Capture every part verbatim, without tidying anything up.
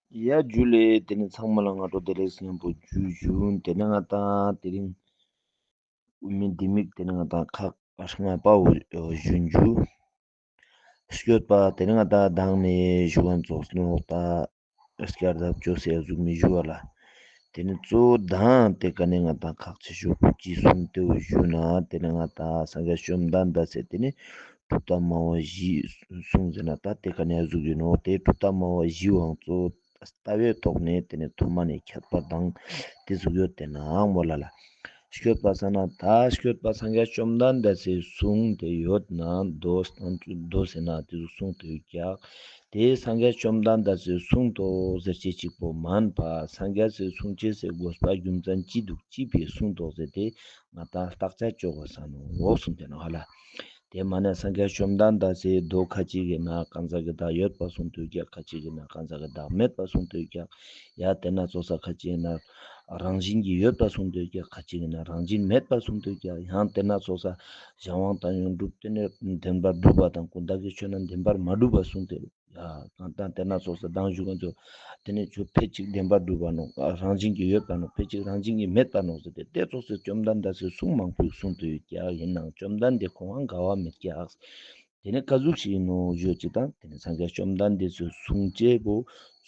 ཡ་ཇུ་ལེ། ཏེ་ནེ་ཚང་མ་ལ་སྔ་དྲོ་བདེ་ལེགས་ཉམ་པོ་ཇུ་ཞུ། ཏེ་ནེ་ང་དང་དེ་རིང་དབུ་མའི་ལྡེ་མིག་ཏེ་ནེ་ང་དང་ཁག་ལྔ་པའོ་ཞུ་ཞུ། སྐྱོད་པ་ཏེ་ནེ་ང་དང་མདང་ནེ་ཞུ་བ་ཙོགས་ནོག་ད། སྐྱར་ལྡབ་ཅོས་ཏེ་ཟུག་མི་ཞུ་བ་ལ། ཏེ་ནེ་གཙོ་བོ་མདང་ཏེ་ཀ་ནེ་ང་དང་ཁག་ཆེ་ཤོས་པོ་ཅི་གསུངས་ཏེ་ཞུ་ན། ཏེ་ནེ་ང་དང་སངས་རྒྱས་བཅོམ་ལྡན་འདས་སི་ཏེ་ནེ་གྲུབ་མཐའ་སྨྲ་བ་བཞི་གསུངས་ཟེར་ན་ད་ཏེ་ཀ་ནེ་ཟུག་ཨིན་ནོག། ཏེ་གྲུབ་མཐའ་སྨྲ་བ་བཞི་བོའང་གཙོ་བོ་ལྟ་བའི་ཐོག་ནེ་ཏེ་ནེ་ཐོག་མ་ནེ་ཁྱད་པར་དང་ཏེ་ཟུག་ཡོད་དེ་ནའང་མོལ་ལ་ལ། སྐྱོད་པ་ས་ན་ད་སྐྱོད་པ་སངས་རྒྱས་བཅོམ་ལྡན་འདས་སི་གསུངས་ཏེ་ཡོད་ན་མདོ་ན་མདོ་ཟེར་ན་ཏེ་ཟུག་གསུངས་ཏེ་ཡོད་ཀྱག། ཏེ་སངས་རྒྱས་བཅོམ་ལྡན་འདས་སི་གསུངས་ཏོག་ཟེར་ཅེས་ཅིག་པོ་མན་པ། སངས་རྒྱས་སི་གསུང་ཅེས་སི་དགོས་པ་རྒྱུ་མཚན་ཅི་དུག་ཅི་ཕིའ་གསུངས་ཏོག་ཟེར་ཏེ་ང་དང་བརྟག་དཔྱད་ཅོ་དགོས་ས་ནོག་གསུངས་ཏེ་ནོག་ཧ་ལ། ཏེ་མ་ནེ་སངས་རྒྱས་བཅོམ་ལྡན་འདས་སི་མདོ་ཁ་ཅིག་གི་ནང་ན་གང་ཟག་གི་བདག་ཡོད་པ་གསུངས་ཏེ་ཡོད་ཀྱག། ཁ་ཅིག་གི་ནང་ན་གང་ཟག་གི་བདག་མེད་པ་གསུངས་ཏེ་ཡོད་ཀྱག། ཡ་ཏེ་ན་ཙོགས་ས་ཁ་ཅིག་གི་ནང་ན་རང་བཞིན་གྱིས་ཡོད་པ་གསུངས་ཏེ་ཡོད་ཀྱག། ཁ་ཅིག་གི་ནང་ན་རང་བཞིན་མེད་པ་གསུངས་ཏེ་ཡོད་ཀྱག། ཡང་ཏེ་ན་ཙོགས་ས་གཞན་དབང་དང་ཡོངས་གྲུབ་ཏེ་ནེ་བདེན་པར་གྲུབ་པ་དང་ཀུན་བརྟགས་ཀྱི་ཆོས་རྣམས་བདེན་པར་མ་གྲུབ་པ་གསུངས་ཏེ་ཡོད་ཀྱག། ཡང་ཏེ་ན་ཙོགས་ས་མདང་ཞུ་ཁན་ཙོགས་ཏེ་ནེ་ཆོས་ཕལ་ཅིག་བདེན་པར་གྲུབ་པ་ནོག། རང་བཞིན་གྱིས་ཡོད་པ་ནོག། ཕལ་ཅིག་རང་བཞིན་གྱིས་མེད་པ་ནོག་ཟེར་ཏེ་ཏེ་ཙོགས་སི་བཅོམ་ལྡན་འདས་སི་གསུང་མང་པོ་གསུངས་ཏེ་ཡོད་ཀྱག། ཨིན་ནའང་བཅོམ་ལྡན་འདས་ཁོང་ང་འགལ་བ་མེད་ཀྱག། ཏེ་ནེ་ཀ་ཟུག་ཞིག་ཨིན་ནོག་ཞུ་ཅེས་དང་ཏེ་ནེ་སངས་རྒྱས་བཅོམ་ལྡན་འདས་སི་གསུང་ཅེས་པོ་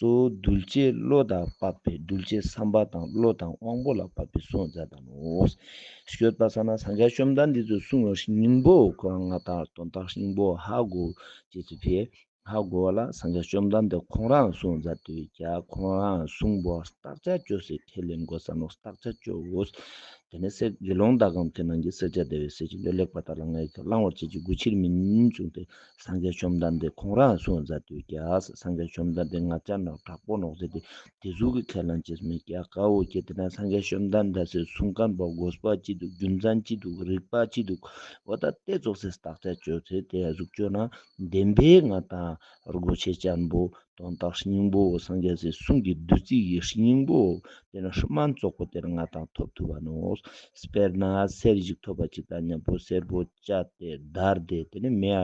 གཙོ་བོ་གདུལ་བྱའི་བློ་དང་བབ་པའི་གདུལ་བྱའི་བསམ་པ་དང་བློ་དང་དབང་པོ་ལ་བབ་པའི་གསུང་མཛད་ད་ནོག། སྐྱོད་པ་ས་ན་སངས་རྒྱས་བཅོམ་ལྡན་འདས་སི་གསུང་སྙིང་པོ་ཁོ་རང་ང་དང་དོན་དག་སྙིང་པོ་ཧ་གོ་ཅེས་སི་ཕིའ་ཧ་གོ་བ་ལ་སངས་རྒྱས་བཅོམ་ལྡན་འདས་ཁོང་རང་གསུང་མཛད་དེ་ཡོད་ཀྱག། ཁོང་རང་གསུང་པོ་བརྟག་དཔྱད་ཅོས་ཏེ་ཁས་ལེན་དགོས་ས་ནོག། བརྟག་དཔྱད་ཅོ་དགོས། ཏེ་ནེ་སེ་དགེ་སློང་དག་གམ་ཁྱེད་རྣམས་ཀྱིས་བསྲེག་བཅད་བརྡར་བའི་གསེར་བཞིན་དུ། ལེགས་པར་བརྟགས་ལ་ང་ཡིས་ཀྱང་བླང་བར་བྱ་ཞེས་དགོས་ཕྱིར་མིན་གསུངས་ཏེ་སངས་རྒྱས་བཅོམ་ལྡན་འདས་ཁོང་རང་གསུང་མཛད་དེ་ཡོད་ཀྱག། སངས་རྒྱས་བཅོམ་ལྡན་འདས་ང་ཅག་ནང་དྲག་པོ་ནོག་ཟེར་ཏེ་ཏེ་ཟུག་གི་ཁས་ལེན་ཅེས་མེད་ཀྱག། ཀ་བོ་ཁྱེད་ཏེ་ན་སངས་རྒྱས་བཅོམ་ལྡན་འདས་སི་གསུང་ཁན་པོ་དགོས་པ་ཅི་དུག། རྒྱུ་མཚན་ཅི་དུག། རིགས་པ་ཅི་དུག། འོ་ད་ཏེ་ཙོགས་སི་བརྟག་དཔྱད་ཅོས་ཏེ་ཏེ་ཟུག་ཅོས་ན་བདེན་པའི་ང་དང་སྒོ་ཕྱེ་ཅན་པོ་དོན་དག་སྙིང་པོ་སངས་རྒྱས་སི་གསུང་གི་བདུད་རྩི་ཡི་སྙིང་པོ་ཏེ་ནེ་སྨན་ཙོགས་པོ་ཏེ་ནེ་ང་དང་ཐོབ་ཐུབ་བ་ནོག། སྤེར་ན་གསེར་ཞིག་ཐོབ་པ་ཅིག་དང་ཉམ་པོ་གསེར་པོ་བཅད་དེ་བརྡར་ཏེ་ཏེ་ནེ་མེ་ཡ་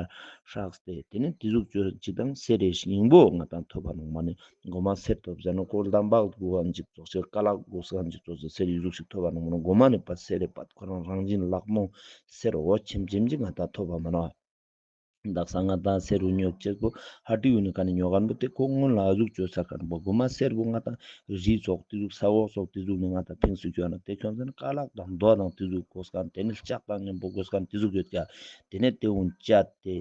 སྲེགས་ཏེ་ཏེ་ནེ་ཏེ་ཟུག་ཅོ་ཅིག་དང་གསེར་རི་སྙིང་པོ་ང་དང་ཐོབ་བ་ནོག་མ་ནེ། གོ་མ་གསེར་ཐོབ་ཟེར་ན་ཁོ་ལྡམ་པ་དགོས་ཁན་ཅིག་ཙོགས་སེ་ཀ་ལག་དགོས་ཁན་ཅིག་ཙོགས་སེ་གསེར་ཡི་ཟུག་ཞིག་ཐོབ་བ་ནོག་མ་ནེ། གོ་མ་ནེ་པ་གསེར་རི་པ་ཁོ་རང་རང་བཞིན་ལག་མོ་གསེར་འོ་ཆེམ་ཆེམ་ཅིག་ང་དང་ཐོབ་བ་མ་ནོག། དག་ས་ང་དང་གསེར་བོ་ཉོ་ཅེས་པོ་ཧ་ཏི་ཡུ་ནི་ཀ་ནེ་ཉོ་ཁན་པོ་ཏེ་ཁོ་སྔོན་ལ་ཨ་ཟུག་ཅོས་ཁན་པོ་གོ་མ་གསེར་བོ་ང་དང་རི་ཙོགས་ཏེ་ཟུག་ས་འོག་ཙོགས་ཏེ་ཟུག་ནེ་ང་དང་ཕིངས་སུ་ཁྱོད་ན་ཏེ་ཁྱོད་ཟེར་ན་ཀ་ལག་དང་རྡོ་དང་ཏེ་ཟུག་དགོས་ཁན་ཏེ་ནེ་ལྕགས་དང་ཉམ་པོ་དགོས་ཁན་ཏེ་ཟུག་ཡོད་ཀྱག། ཏེ་ནེ་ཏེ་བོ་བཅད་དེ་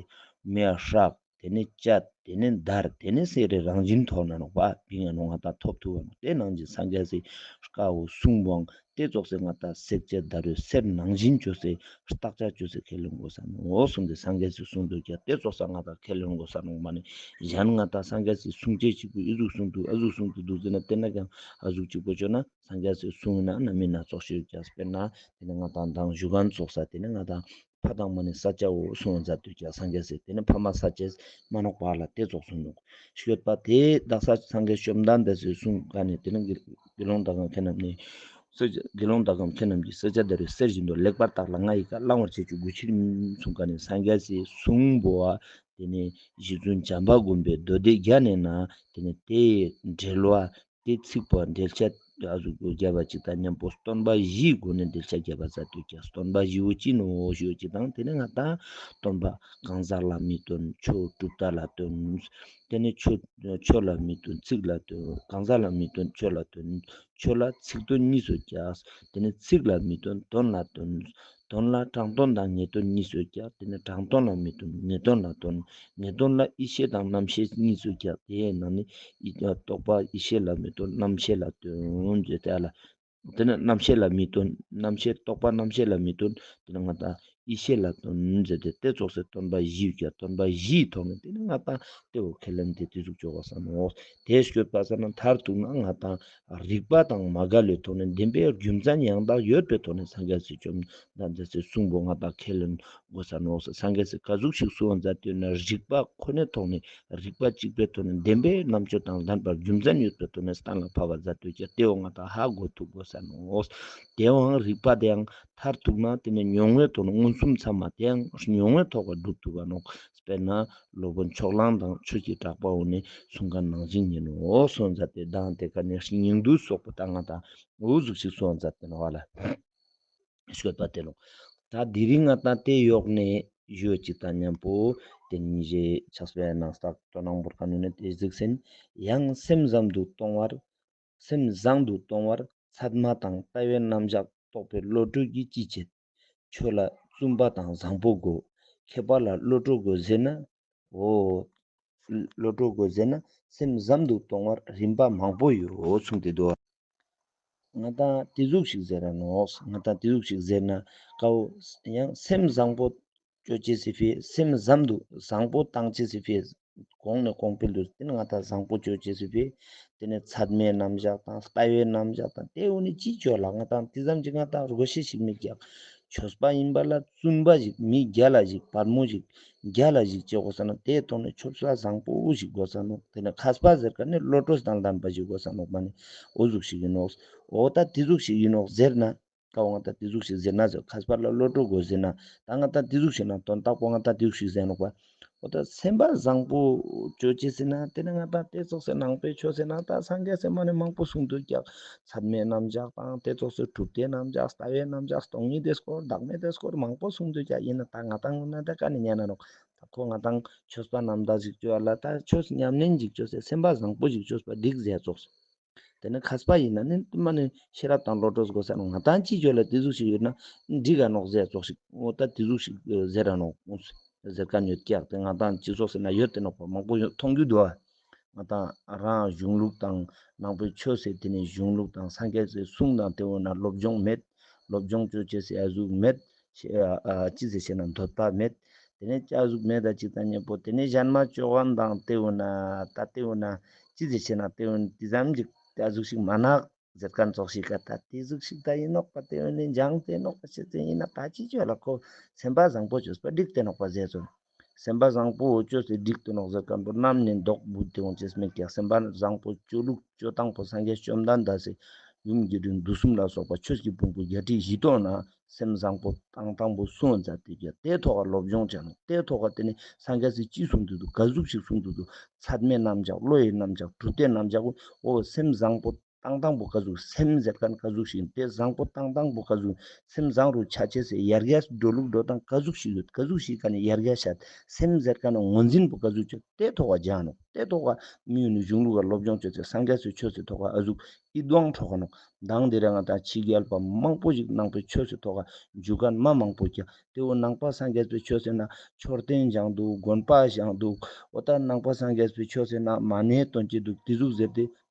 མེ་ཡ་སྲེགས། ཏེ་ནེ་བཅད། ཏེ་ནེ་བརྡར། ཏེ་ནེ་གསེར་རི་རང་བཞིན་ཐོབ་ན་ནོག་པ། བིང་ང་ནོག་ང་དང་ཐོབ་ཐུབ་བ་ནོག། ཏེ་ནང་བཞིན་སངས་རྒྱས་སི་བཀའ་བོ་གསུང་པོའང་ཏེ་ཙོགས་སེ་ང་དང་བསྲེག་བཅད་བརྡར་བའི་གསེར་ནང་བཞིན་ཅོས་སེ་བརྟག་དཔྱད་ཅོས་སེ་ཁས་ལེན་དགོས་ས་ནོག་གསུངས་ཏེ་སངས་རྒྱས་སི་གསུང་དུག་ཀྱག། ཏེ་ཙོགས་སེ་ང་དང་ཁས་ལེན་དགོས་ས་ནོག་མ་ནེ་གཞན་ང་དང་སངས་རྒྱས་སི་གསུང་ཅེས་ཅིག་པོ་ཨི་ཟུག་གསུངས་དུག་ཨ་ཟུག་གསུངས་དུག་ཟེར་ན་ཏེ་ན་ཀྱང་ཨ་ཟུག་ཅིག་པོ་ཅོས་ན་སངས་རྒྱས་སི་གསུང་ཨིན་ན་མན་ན་ཙོགས་ཤིག་ཡོད་ཀྱག། སྤེར་ན་ཏེ་ནེ་ང་དང་མདང་ཞུ་ཁན་ཙོགས་ས་ཏེ་ནེ་ང་དང་ཕ་དང་མ་ནི་ས་ཆ་བོ་གསུང་མཛད་དུག་ཀྱག། སངས་རྒྱས་སི་ཏེ་ནེ་ཕ་མ་ས་ཆ་མ་ནོག་པ་ལ་ཏེ་ཙོགས་གསུངས་ནོག། ཤོད་པ་ཏེ་དག་ས་སངས་རྒྱས་བཅོམ་ལྡན་འདས་སི་གསུང་ཀ་ནེ་ཏེ་ནེ་དགེ་དགེ་སློང་དག་གམ་ཁྱེད་རྣམས་ནི་དགེ་སློང་དག་གམ་ཁྱེད་རྣམས་ཀྱིས་བསྲེག་བཅད་བརྡར་བའི་གསེར་བཞིན་དུ་ལེགས་པར་བརྟགས་ལ་ང་ཡི་བཀའ་བླང་བར་བྱེད་ཅེས་དགོས་ཕྱིར་མིན་གསུངས་ཀ་ནེ་སངས་རྒྱས་སི་གསུང་བོ་ཏེ་ནེ་རྗེ་བཙུན་བྱམས་པ་མགོན་པོས་མདོ་སྡེ་རྒྱན་ནི་ནང་ཏེ་ནེ་ཏེའི་འགྲེལ་བ་ཏེ་ཚིག་པོ་འགྲེལ་བཤད་ཨ་ཟུག་རྒྱབ་པ་ཅིག་དང་ཉམ་པོ་སྟོན་པ་བཞིའི་སྒོ་ནས་འགྲེལ་བཤད་རྒྱབ་པ་མཛད་དུག་ཀྱག། སྟོན་པ་བཞི་བོ་ཅི་ནོག་ཞུ་ཅིག་དང་ཏེ་ནེ་ང་དང་སྟོན་པ་གང་ཟག་ལ་མི་སྟོན། ཆོས་གྲུབ་མཐའ་ལ་སྟོན། ཏེ་ནེ་ཆོས་ཆོས་ལ་མི་སྟོན། ཚིག་ལ་སྟོན། གང་ཟག་ལ་མི་སྟོན། ཆོས་ལ་སྟོན། ཆོས་ལ་ཚིག་དོན་གཉིས་སུ་ཀྱག། ཏེ་ནེ་ཚིག་ལ་མི་སྟོན། དོན་ལ་སྟོན། དོན་ལ་དྲང་དོན་དང་ངེས་དོན་གཉིས་སུ་ཀྱག། ཏེ་ནེ་དྲང་དོན་ལ་མི་སྟོན། ངེས་དོན་ལ་སྟོན། ངེས་དོན་ལ་ཡིད་ཤེས་དང་རྣམ་ཤེས་གཉིས་སུ་ཀྱག། ཏེའི་ནང་ནེ་ཡིད་རྟོག་པ་ཡིད་ཤེས་ལ་མི་སྟོན། རྣམ་ཤེས་ལ་སྟོན་ཟེར་ཏེ་ཨ་ལ། ཏེ་ནེ་རྣམ་ཤེས་ལ་མི་སྟོན། རྣམ་ཤེས་རྟོག་པ་རྣམ་ཤེས་ལ་མི་སྟོན། ཏེ་ནེ་ང་དང་ཡིད་ཤེས་ལ་སྟོན་ཟེར་ཏེ་ཏེ་ཙོགས་སེ་སྟོན་པ་བཞི་ཡོད་ཀྱག། སྟོན་པ་བཞིའི་ཐོག་ནེ་ཏེ་ནེ་ང་དང་ཏེ་བོ་ཁས་ལེན་ཏེ་ཏེ་ཟུག་ཅོ་དགོས་ས་ནོག། ཏེ་ཤོད་པ་ས་ན་མཐར་ཐུག་ན་ང་དང་རིགས་པ་དང་མ་འགལ་བའི་ཐོག་ནེ་བདེན་པའི་རྒྱུ་མཚན་ཡང་དག་ཡོད་པའི་ཐོག་ནེ་སངས་རྒྱས་སི་བཅོམ་ལྡན་འདས་སི་གསུང་བོ་ང་དང་ཁས་ལེན་དགོས་ས་ནོག། སངས་རྒྱས་སི་ཀ་ཟུག་ཞིག་གསུང་བ་མཛད་དུག་ན་རིགས་པ་ཁོ་ནའི་ཐོག་ནེ་རིགས་པ་གཅིག་པའི་ཐོག་ནེ་བདེན་པའི་རྣམ་དཔྱོད་དང་ལྡན་པར་རྒྱུ་མཚན་ཡོད་པའི་ཐོག་ནེ་གཏན་ལ་ཕབ་པ་མཛད་དུག་ཀྱག། ཏེ་བོ་ང་དང་ཧ་གོ་ཐུབ་དགོས་ས་ནོག། ཏེའང་རིགས་པ་ཏེའང་མཐར་ཐུག་ན་ཏེ་ནེ་མྱོང་བའི་ཐོག་ནེ་མངོན་སུམ་ཚང་མ་ཏེའང་མྱོང་བའི་ཐོག་ག་སྒྲུབ་ཐུབ་པ་ནོག། དཔེར་ན་སློབ་དཔོན་ཕྱོགས་གླང་དང་ཆོས་ཀྱི་གྲགས་པ་འོ་ནི་གསུང་ཁན་ནང་བཞིན་ཡིན་ནོག་གསུངས་མཛད་དེ། མདང་དེ་ཀ་ནས་སྙིང་བསྡུས་སོགས་པོ་ད་ང་དང་འོ་ཟུག་ཞིག་གསུངས་མཛད་དེ་ནོག་ལེ། ཤོད་པ་དེ་ནོག་ད་དེ་རིང་ང་དང་དེ་ཡོག་ནས་ཞུ་ཅིག་དང་མཉམ་པོ་དེ་ཉིན་ཞེ་ཆགས་པའི་ནང་སྟག་ཏོ་ནང་བོར་ཁ་ནུ་ནས་དེ་གཟིགས་སེན། ཡང་སེམས་ཙམ་དུ་གཏོང་བར། སེམས་བཟང་དུ་གཏོང་བར་ཚད་མ་དང་ལྟ་བའི་རྣམ་གཞག་རྟོགས་པའི་བློ་གྲོས་ཀྱིས་ཅི་བྱེད། ཆོས་ལ་བཙུན་པ་དང་བཟང་པོ་དགོས། མཁས་པ་ལ་བློ་གྲོས་དགོས་ཟེར་ན། འོ། བློ་གྲོས་དགོས་ཟེར་ན་སེམས་ཙམ་དུ་གཏོང་བར་རིམ་པ་མང་པོ་ཡོད་གསུངས་ཏེ་འདུག་ང་དང་དེ་ཟུག་ཞིག་ཟེར་ར་ནོག་ང་དང་དེ་ཟུག་ཞིག་ཟེར་ན་ཀའོ། ཡང་སེམས་བཟང་པོ་ཅོ་ཅེས་སི་ཕིའ། སེམས་ཙམ་དུ་བཟང་པོ་བཏང་ཅེས་སི་ཕིའ། གོང་ནས་གོང་འཕེལ་དུ་དེ་ནི་ང་དང་བཟང་པོ་ཅོ་ཅེས་སི་ཕིའ། དེ་ནི་ཚད་མའི་རྣམ་གཞག་དང་ལྟ་བའི་རྣམ་གཞག་དང་དེ་འོ་ནི་ཅི་ཅོ་ལ་ང་དང་དེ་ཙམ་ཅིག་ང་དང་དགོས་ཤེས་ཤིག་མི་རྒྱག་ཆོས་པ་ཡིན་པ་ལ་བཙུན་པ་ཞིག་མི་རྒྱལ་ལ་ཞིག་བར་མོ་ཞིག་རྒྱལ་ལ་ཞིག་ཅེས་དགོས་ས་ནོག་དེའི་ཐོག་ནས་ཆོས་པ་བཟང་པོ་ཞིག་དགོས་ས་ནོག་དེ་ནི་མཁས་པ་ཟེར་ཁན་ནི་བློ་གྲོས་དང་ལྡན་པ་ཞིག་དགོས་ས་ནོག་མ་ནི་འོ་ཟུག་ཞིག་ཡིན་ནོག་འོ་ད་དེ་ཟུག་ཞིག་ཡིན་ནོག་ཟེར་ན། ཀའོ་ང་དང་དེ་ཟུག་ཞིག་ཟེར་ན་ཟེར། མཁས་པ་ལ་བློ་གྲོས་དགོས་ཟེར་ན། ད་ང་དང་དེ་ཟུག་ཞིག་ན་དོན་དག་པོ་ང་དང་དེ་ཟུག་ཞིག་ཟེར་ནོག་པ། འོ་ད་སེམས་པ་བཟང་པོ་ཅོ་ཅེས་ཟེར་ན་དེ་ནི་ང་དང་དེ་ཙོགས་སེ་ནང་པའི་ཆོས་ཟེར་ན་ད་སངས་རྒྱས་སི་མ་ནི་མང་པོ་གསུངས་འདུག་ཀྱག་ཚད་མའི་རྣམ་གཞག་དང་དེ་ཙོགས་སེ་གྲུབ་མཐའི་རྣམ་གཞག་ལྟ་བའི་རྣམ་གཞག་སྟོང་ཉིད་དེ་སྐོར་བདག་མེད་དེ་སྐོར་མང་པོ་གསུངས་འདུག་ཀྱག་ཡིན་ན་ད་ང་དང་ངོ་ན་ད་ཀ་ནས་ཉན་ན་ནོག་ད་ཁོ་ང་དང་ཆོས་པ་རྣམ་དག་ཞིག་ཅོ་ཡ་ལ་ད་ཆོས་ཉམས་ལེན་ཞིག་ཅོས་སེ་སེམས་པ་བཟང་པོ་ཞིག་ཅོས་པ་འགྲིག་ཟེར་ཙོགས། དེ་ནི་མཁས་པ་ཡིན་ན་ནི་མ་ནི་ཤེས་རབ་དང་བློ་གྲོས་དགོས་ས་ནོག་ང་དང་ཅི་ཅོ་ལ་དེ་ཟུག་ཞིག་ཡོད་ན་འགྲིག་ག་ནོག་ཟེར་ཙོགས་ཤིག་འོ་ད་དེ་ཟུག་ཞིག་ཟེར་ར་ནོག་ཟེར་ཁན་ཡོད་ཀྱག་དེ་ང་དང་སྤྱི་ཚོགས་ཟེར་ན་ཡོད་དེ་ནོག་པ་མང་པོ་ཡོད་མཐོང་རྒྱུ་འདུག་ཨ། ང་དང་རང་གཞུང་ལུགས་དང་ནང་པའི་ཆོས་ཟེར་དེ་ནི་གཞུང་ལུགས་དང་སངས་རྒྱས་སི་གསུང་དང་དེ་འོ་ན་སློབ་སྦྱོང་མེད། སློབ་སྦྱོང་ཅོ་ཅེས་སི་ཨ་ཟུག་མེད། ཅི་ཟེར་ཞེ་ན་འདོད་པ་མེད། དེ་ནས་ཅ་ཟུག་མེད་ད་ཅིག་དང་མཉམ་པོ་དེ་ནས་གཞན་མ་ཅོ་ཁན་དང་དེ་འོ་ན་ད་དེ་འོ་ན་ཅི་ཟེར་ཞེ་ན་དེ་འོ་ན་དེ་ཙམ་ཅིག་ད་ཟུག་ཞིག་མ་ནག་ཟེར་ཁན་ཙོགས་ཤིག་ག་ད་དེ་ཟུག་ཞིག་ད་ཡིན་ནོག་པ་དེ་འོ་ན་འཇང་དེ་ནོག་པ་ཤེས་ཏེ་ཡིན་ན་ད་ཅི་ཅོ་ལ་ཁོ་སེམས་པ་བཟང་པོ་ཅོས་པ་འགྲིག་སྟེ་ནོག་པ་ཟེར་ཙོགས། སེམས་པ་བཟང་པོ་ཅོས་ཏེ་འགྲིག་སྟེ་ནོག་ཟེར་ཁན་པོ་ནམ་ནས་མདོག་བུད་དེ་འོང་ཅེས་མེད་ཀྱག་སེམས་པ་བཟང་པོ་ཅོ་ལུགས་ཅོ་སྟངས་པོ་སངས་རྒྱས་བཅོམ་ལྡན་འདས་སི་ཡུམ་གྱི་རིང་བསྡུས་གསུམ་ལ་སོགས་པ་ཆོས་ཀྱི་ཕུང་པོ་བརྒྱད་ཁྲི་བཞི་སྟོང་ན་སེམས་བཟང་པོ་བཏང་སྟངས་པོ་གསུངས་མཛད་དེ་ཀྱག་དེ་ཐོག་ག་སློབ་སྦྱོང་བྱ་ནོག་དེ་ཐོག་ག་དེ་ནི་སངས་རྒྱས་སི་ཅི་གསུངས་ཏེ་འདུག་ག་ཟུག་ཞིག་གསུངས་ཏེ་འདུག་ཚད་མའི་རྣམ་གཞག་བློ་ཡི་རྣམ་གཞག་གྲུབ་མཐའི་རྣམ་གཞག་འོ་སེམས་བཟང་པོ་བཏང་སྟངས་པོ་ག་ཟུག་སེམས་ཟེར་ཁན་ག་ཟུག་ཞིག་ཡིན་དེ་བཟང་པོ་བཏང་སྟངས་པོ་ག་ཟུག་སེམས་བཟང་རུ་ཆ་ཅེས་སི་ཡར་རྒྱས་འགྲོ་ལུགས་འགྲོ་སྟངས་ག་ཟུག་ཞིག་ཡོད་ག་ཟུག་ཞིག་ག་ནས་ཡར་རྒྱས་བྱ་སེམས་ཟེར་ཁན་ངོས་འཛིན་པོ་ག་ཟུག་ཅོ་དེ་ཐོག་ག་སྦྱང་ནོག་དེ་ཐོག་ག་མི་ཡུལ་ནི་གཞུང་ལུགས་ག་སློབ་སྦྱོང་ཅོས་ཏེ་སངས་རྒྱས་སི་ཆོས་སི་ཐོག་ག་ཨ་ཟུག་ཡིད་དབང་འཕྲོག་ག་ནོག་མདང་དེ་རིང་ང་དང་ཕྱི་རྒྱལ་པ་མང་པོ་ཞིག་ནང་པའི་ཆོས་སི་ཐོག་ག་འཇུག་ཁན་མ་མང་པོ་ཀྱག་དེ་འོ་ནང་པ་སངས་རྒྱས་པའི་ཆོས་ཟེར་ན་མཆོད་རྟེན་བཞེངས་འདུག་དགོན་པ་བཞེངས་འདུག་འོ་ད་ནང་པ་སངས་རྒྱས་པའི་ཆོས་ཟེར་ན་མ་ཎི་འདོན་གྱི་འདུག་དེ་ཟུག་ཟེར་ཏེ་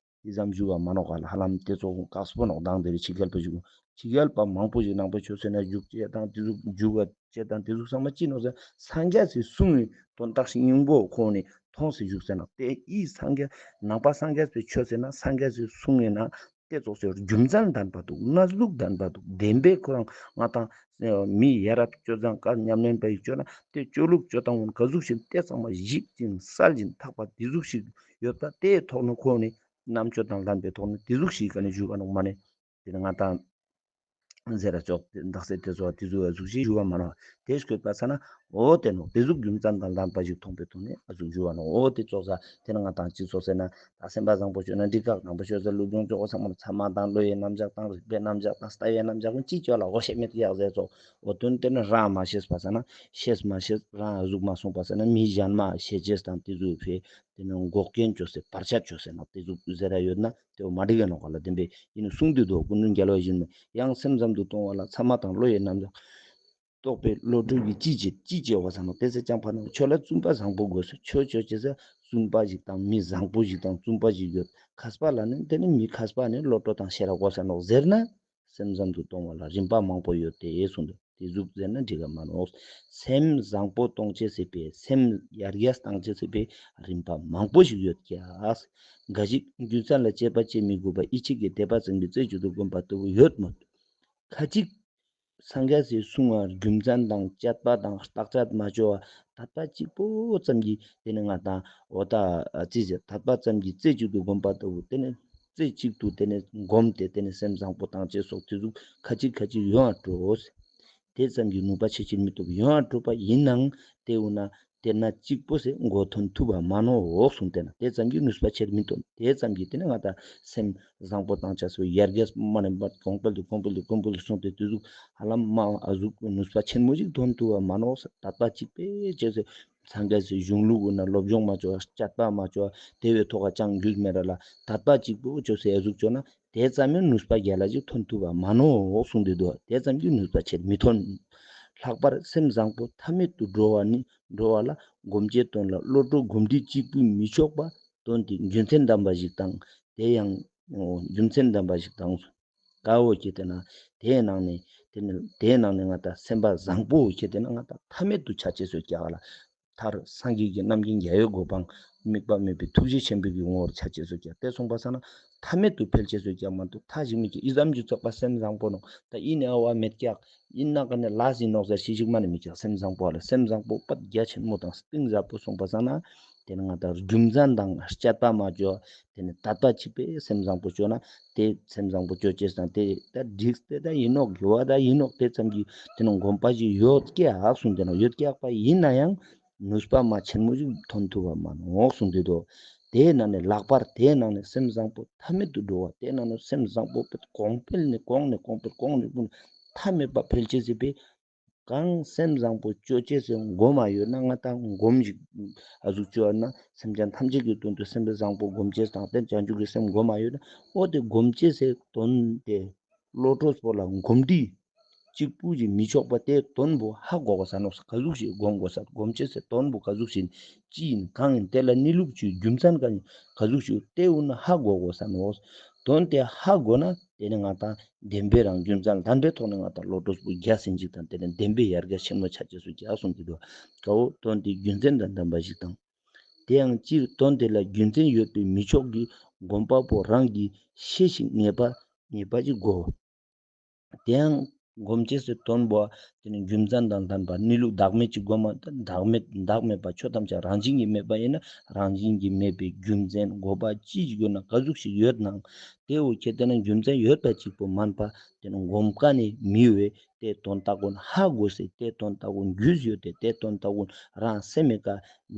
དེ་ཙམ་ཞུ་བ་མ་ནོག་ག་ལ་ཧ་ལམ་དེ་ཙོགས་དཀགས་པོ་ནོག་མདང་དེ་རིང་ཕྱི་རྒྱལ་པ་ཞིག་ཕྱི་རྒྱལ་པ་མང་པོ་ཞིག་ནང་པའི་ཆོས་ཟེར་ན་འཇུག་ཅེས་དང་དེ་ཟུག་འཇུག་པ་ཅེས་དང་དེ་ཟུག་ཚང་མ་ཅི་ནོག་ཟེར་ན་སངས་རྒྱས་སི་གསུང་གི་དོན་དག་སྙིང་པོ་ཁོང་ནི་མཐོང་སེ་བཞུགས་ཟེར་ན་དེ་ཨི་སངས་རྒྱས་ནང་པ་སངས་རྒྱས་པའི་ཆོས་ཟེར་ན་སངས་རྒྱས་སི་གསུང་ཡིན་ན་དེ་ཙོགས་སེ་རྒྱུ་མཚན་ལྡན་པ་འདུག་གནས་ལུགས་ལྡན་པ་འདུག་བདེན་པའི་ཁོ་རང་ང་དང་མི་ཡ་རབས་སྤྱོད་བཟང་བཀའ་ཉམས་ལེན་པ་ཡིག་ཅོ་ན་དེ་སྤྱོད་ལུགས་སྤྱོད་སྟངས་འོ་ན་ག་ཟུག་ཞིག་དེ་ཚང་མ་གཞིག་ཅིང་གསལ་ཞིང་ཐག་པ་དེ་ཟུག་ཞིག་ཡོད་པ་དེའི་ཐོག་ནས་ཁོང་ནི་རྣམ་དཔྱོད་དང་ལྡན་པའི་ཐོག་ནས་དེ་ཟུག་ཞིག་ག་ནས་ཞུ་ག་ནོག་མ་ནི་དེ་ནི་ང་དང་ཟེར་ར་ཅོག་དེ་འདག་སེ་དེ་ཚོ་དེ་ཟུག་ཨ་ཟུག་ཞིག་ཞུ་བ་མ་ནོག་དེ་སྐྱོད་པ་ས་ན་འོ་དེ་ནོག་དེ་ཟུག་རྒྱུ་མཚན་དང་ལྡན་པ་ཞིག་མཐོང་པའི་ཐོག་ནས་ཨ་ཟུག་ཞུ་བ་ནོག་འོ་དེ་ཙོགས་ས་དེ་ནི་ང་དང་སྤྱི་ཚོགས་ཟེར་ན་ད་སེམས་པ་བཟང་པོ་ཅོས་ན་འགྲིག་ག་ནང་པ་ཆོས་ཟེར་ལུགས་སྦྱོང་ཅོ་གོ་ཚང་མ་ཚད་མ་དང་བློ་ཡི་རྣམ་གཞག་དང་རིགས་པའི་རྣམ་གཞག་དང་ལྟ་བའི་རྣམ་གཞག་ཅི་ཅོ་ལ་གོ་ཤེས་མེད་ཀྱག་ཟེར་ཙོགས་འོ་དོན་དེ་ནི་རང་མ་ཤེས་པ་ས་ན་ཤེས་མ་ཤེས་རང་ཨ་ཟུག་མ་སོང་པ་ས་ན་མི་གཞན་མ་ཤེས་ཅེས་དང་དེ་ཟུག་ཕེ། དེ་ནི་འགོག་རྐྱེན་ཅོས་སེ་བར་ཆད་ཅོས་སེ་ནོག་དེ་ཟུག་ཟེར་ར་ཡོད་ན་དེ་བོ་མ་འགྲིག་ག་ནོག་ག་ལ་བདེན་པའི་ཡིན་ནི་གསུངས་ཏེ་འདུག་ཀུན་ནས་རྒྱལ་བ་ཡིན་ནོ་ཡང་སེམས་ཙམ་དུ་གཏོང་བ་ལ་ཚད་མ་དང་བློ་ཡི་རྣམ་གཞག་རྟོགས་པའི་བློ་གྲོས་ཀྱིས་ཅི་བྱེད་ཅི་བྱེད་པ་ཟེར་ནོག་དེ་ཚེ་ཅང་ཕ་ནོག་ཆོས་ལ་བཙུན་པ་བཟང་པོ་དགོས་སོ་ཆོས་ཅོ་ཅེས་སེ་བཙུན་པ་ཞིག་དང་མི་བཟང་པོ་ཞིག་དང་བཙུན་པ་ཞིག་ཡོད་མཁས་པ་ལ་ནི་དེ་ནི་མི་མཁས་པ་ནི་བློ་གྲོས་དང་ཤེས་རབ་དགོས་ས་ནོག་ཟེར་ན། སེམས་ཙམ་དུ་གཏོང་བ་ལ་རིམ་པ་མང་པོ་ཡོད་དེ་གསུངས་འདུག་དེ་ཟུག་ཟེར་ན་འགྲིག་ག་མ་ནོག་སེམས་བཟང་པོ་གཏོང་ཅེས་སི་ཕིའ་སེམས་ཡར་རྒྱས་བཏང་ཅེས་སི་ཕིའ་རིམ་པ་མང་པོ་ཞིག་ཡོད་ཀྱག་འགའ་ཞིག་རྒྱུ་མཚན་ལ་དཔྱད་པ་བྱེད་མི་དགོས་པ་ཡིད་ཆེས་ཀྱི་དད་པ་ཙམ་གྱིས་རྩེ་གཅིག་ཏུ་བསྒོམ་པ་ལྟ་བུ་ཡོད་མོད། ཁ་ཅིག་སངས་རྒྱས་སི་གསུང་བ་རྒྱུ་མཚན་དང་དཔྱད་པ་དང་བརྟག་དཔྱད་མ་ཅོ་བ་དད་པ་གཅིག་པོ་ཙམ་གྱིས་དེ་ནི་ང་དང་འོ་ད་ཅི་ཟེར་དད་པ་ཙམ་གྱིས་རྩེ་གཅིག་ཏུ་བསྒོམ་པ་ལྟ་བུ་དེ་ནི་རྩེ་གཅིག་ཏུ་དེ་ནི་བསྒོམ་སྟེ་དེ་ནི་སེམས་བཟང་པོ་བཏང་ཅེས་སོགས་དེ་ཟུག་ཁ་ཅིག་ཁ་ཅིག་ཡོང་བ་འགྲོ། དེ་ཙམ་གྱིས་ནུས་པ་ཆེ་ཆེར་མི་ཐོབ་ཡོང་བ་འགྲོ་པ་ཡིན་ནའང་དེ་འོ་ན་ དེ་ན་གཅིག་པོ་ཟེར་མགོ་ཐོན་ཐུབ་པ་མ་ནོག་གསུངས་ཏེ་ན། དེ་ཙམ་གྱི་ནུས་པ་ཆེར་མི་ཐོན། དེ་ཙམ་གྱི་དེ་ནི་ང་ད་སེམས་བཟང་པོ་བཏང་ཆ་སོ་ཡར་རྒྱས་མ་ནེ་མ་གོང་འཕེལ་དུ་གོང་འཕེལ་དུ་གོང་འཕེལ་དུ་སོང་སྟེ་དེ་ཟུག་ཧ་ལམ་མ་ཨ་ཟུག་ནུས་པ་ཆེན་མོ་ཞིག་ཐོན་ཐུབ་པ་མ་ནོག་ཟེར། དད་པ་གཅིག་པོ་ཅོས་ཏེ་སངས་རྒྱས་སི་གཞུང་ལུགས་ཀུན་ན་སློབ་སྦྱོང་མ་ཅོ་བ་དཔྱད་པ་མ་ཅོ་བ་དེ་བོའི་ཐོག་ཀ་ཅང་རྒྱུས་མེད་ར་ལ་དད་པ་གཅིག་པོ་ཅོས་ཏེ་ཨ་ཟུག་ཅོ་ན་དེ་ཙམ་ཡང་ནུས་པ་རྒྱལ་ལ་ཞིག་ཐོན་ཐུབ་པ་མ་ནོག་གསུངས་ཏེ་འདུག། དེ་ཙམ་གྱི་ནུས་པ་ཆེར་མི་ཐོན། ལྷག་པར་སེམས་བཟང་པོ་ཐ་མེད་དུ་འགྲོ་བ་ནི་འགྲོ་བ་ལ་སྒོམ་བྱེད་དོན་ལ་བློ་གྲོས་སྒོམ་སྒྲིབ་གཅིག་པུས་མི་ཆོག་པ། དོན་དེ་རྒྱུ་མཚན་ལྡན་པ་ཞིག་དང་། དེ་ཡང་རྒྱུ་མཚན་ལྡན་པ་ཞིག་དང་། ཀ་བོ་ཁྱེར་ཏེ་ན་དེའི་ནང་ནས་དེ་ནི་དེའི་ནང་ནས་ང་ད་སེམས་པ་བཟང་པོ་ཁྱེར་ཏེ་ན་ང་ད་ཐ་མེད་དུ་ཆ་ཅེས་སོ་ཀྱག་ལ། མཐར་སངས་རྒྱས་ཀྱི་རྣམ་མཁྱེན་རྒྱལ་བའི་གོ་འཕང་དམིགས་པ་མེད་པའི་ཐུགས་རྗེ་ཆེན་པོའི་གི་ངོ་བོར་ཆ་ཅེས་སོ་ཀྱག། དེ་སོང་པ་ས་ན་ཐ་མེད་དུ་འཕེལ་ཅེས་སོ་ཀྱག་མ་གཏོགས་མཐའ་ཞིག་མི་ཀྱག། ཨི་ཙམ་གྱི་ཚོགས་པ་སེམས་བཟང་པོ་ནོག། ད་ཨི་ནི་ཨ་བ་མེད་ཀྱག། ཨི་ན་ཀ་ནས་ལ་ཟིན་ནོག་ཟེར་ཤི་ཞིག་མ་ནི་མི་ཀྱག། སེམས་བཟང་པོ་ལ་སེམས་བཟང་པོ་པད་རྒྱ་ཆེན་མོ་དང་གཏིང་ཟབ་པོ་སོང་པ་ས་ན་དེ་ནི་ང་ད་རྒྱུ་མཚན་དང་དཔྱད་པ་མ་ཅོ། དེ་ནི་དད་པ་གཅིག་པོས་སེམས་བཟང་པོ་ཅོ་ན་དེ་སེམས་བཟང་པོ་ཅོ་ཅེས་དང་དེ་ད་འགྲིག་སྟེ་ད་ཡིན་ནོག། དགེ་བ་ད་ཡིན་ནོག། དེ་ཙམ་གྱི་དེ་ནི་གོམས་པ་ཞིག་ཡོད་ཀྱག་གསུངས་ཏེ་ནོག། ཡོད་ཀྱག་པ་ཡིན་ན་ཡང་ནུས་པ་མ་ཆེན་མོ་ཞིག་ཐོན་ཐུབ་པ་མ་ནོག་གསུངས་ཏེ་འདུག། དེའི་ནང་ནས་ལྷག་པར་དེའི་ནང་ནས་སེམས་བཟང་པོ་ཐ་མེད་དུ་འགྲོ་བ། དེའི་ནང་ནས་སེམས་བཟང་པོ་གོང་འཕེལ་ནས་གོང་ནས་གོང་འཕེལ་གོང་ནས་གོང་ཐ་མེད་པ་འཕེལ་ཅེས་ཟེར་བའི་གང་སེམས་བཟང་པོ་ཅོ་ཅེས་སི་མགོ་མ་ཡོད་ན་ང་ད་སྒོམ་ཞིག་ཨ་ཟུག་ཅོ་ན་སེམས་ཅན་ཐམས་ཅད་ཀྱི་དོན་དུ་སེམས་པ་བཟང་པོ་སྒོམ་ཅེས་དང་དེ་བྱང་ཆུབ་ཀྱི་སེམས་མགོ་མ་ཡོད་ན་འོ་དེ་སྒོམ་ཅེས་སི་དོན་དེ་བློ་གྲོས་པོ་ལ་གོམས་འདྲིས་གཅིག་པུ་ཞིག་མི་ཆོག་པ་དེ་དོན་པོ་ཧ་གོ་དགོས་ས་ནོག། ག་ཟུག་ཞིག་སྒོམ་དགོས་ས་སྒོམ་ཅེས་སི་དོན་པོ་ག་ཟུག་ཞིག་ཅི་ཡིན་གང་ཡིན་དེ་ལ་གནས་ལུགས་ཀྱི་རྒྱུ་མཚན་ག་ཡིན་ག་ཟུག་ཞིག་དེ་འོ་ན་ཧ་གོ་དགོས་ས་ནོག། དོན་དེ་ཧ་གོ་ན་དེ་ནི་ང་ད་བདེན་པའི་རང་རྒྱུ་མཚན་ལྡན་པའི་ཐོག་ནས་ང་ད་བློ་གྲོས་པོ་རྒྱས་ཟིན་ཅིག་དང་དེ་ནི་བདེན་པའི་ཡར་རྒྱས་ཆེན་མོ་ཆ་ཅེས་སུ་རྒྱས་གསུངས་ཏེ་འདུག། ཀ་བོ་དོན་དེ་རྒྱུ་མཚན་དང་ལྡན་པ་ཞིག་དང་། དེ་ཡང་སྤྱིར་དོན་དེ་ལ་རྒྱུ་མཚན་ཡོད་པའི་མི་ཆོག་གི་སྒོམ་པ་པོ་རང་གིས་ཤེས་ཤིང་ངེས་པ་ངེས་པ་ཅིག་དགོས། དེ་ཡང་སྒོམ་ཅེས་སི་དོན་པོ་དེ་ནི་རྒྱུ་མཚན་དང་ལྡན་པ་གནས་ལུགས་བདག་མེད་ཅིག་དགོས་མ་བདག་མེད་བདག་མེད་པ་ཆོས་ཐམས་ཅད་རང་བཞིན་གྱིས་མེད་པ་ཡིན་ན་རང་བཞིན་གྱིས་མེད་པའི་རྒྱུ་མཚན་དགོས་པ་ཅི་ཞིག་ཡོད་ན་ག་ཟུག་ཞིག་ཡོད་ནའང་དེ་འོ་ཁྱེད་དེ་ན་རྒྱུ་མཚན་ཡོད་པ་ཅིག་པོ་མན་པ་དེ་ནི་སྒོམ་ཀ་ནས་མི་འོས། དེ་དོན་དག་ཀུན་ཧ་གོ་སེ་དེ་དོན་དག་ཀུན་རྒྱུས་ཡོད་དེ་དེ་དོན་དག་ཀུན་རང་སེམས་མེད་ཀ་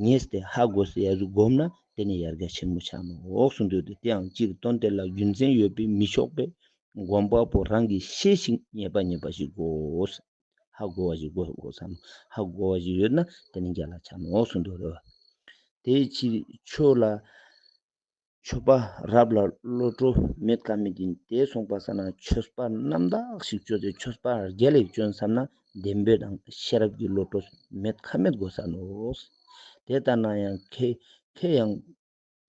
ངེས་ཏེ་ཧ་གོ་སེ་ཡ་ཟུག་སྒོམ་ན་དེ་ནི་ཡར་རྒྱས་ཆེན་མོ་ཆ་ནོག་གསུངས་འདུག། དེ་དེའང་སྤྱིར་དོན་དེ་ལ་རྒྱུ་མཚན་ཡོད་པའི་མི་ཆོག་པས་སྒོམ་པ་པོ་རང་གིས་ཤེས་ཤིང་ངེས་པ་ངེས་པ་ཞིག་དགོས། ཧ་གོ་བ་ཞིག་དགོས་དགོས་ས་ནོག། ཧ་གོ་བ་ཞིག་ཡོད་ན་དེ་ནི་རྒྱལ་ལ་ཆ་ནོག་གསུངས་འདུག་རེད་བ། དེའི་ཕྱིར་ཆོས་ལ་ཆོས་པ་རབ་ལ་བློ་གྲོས་མེད་ཁ་མེད་ཡིན། དེ་སོང་པ་ས་ན་ཆོས་པ་རྣམ་དག་ཞིག་བཅོས་ཏེ་ཆོས་པ་རྒྱལ་ལ་བཅོན་བསམ་ན་བདེན་པའི་དང་ཤེས་རབ་ཀྱི་བློ་གྲོས་མེད་ཁ་མེད་དགོས་ས་ནོག། དེ་ལྟ་ན་ཡང་ཁེ་ཁེ་ཡང་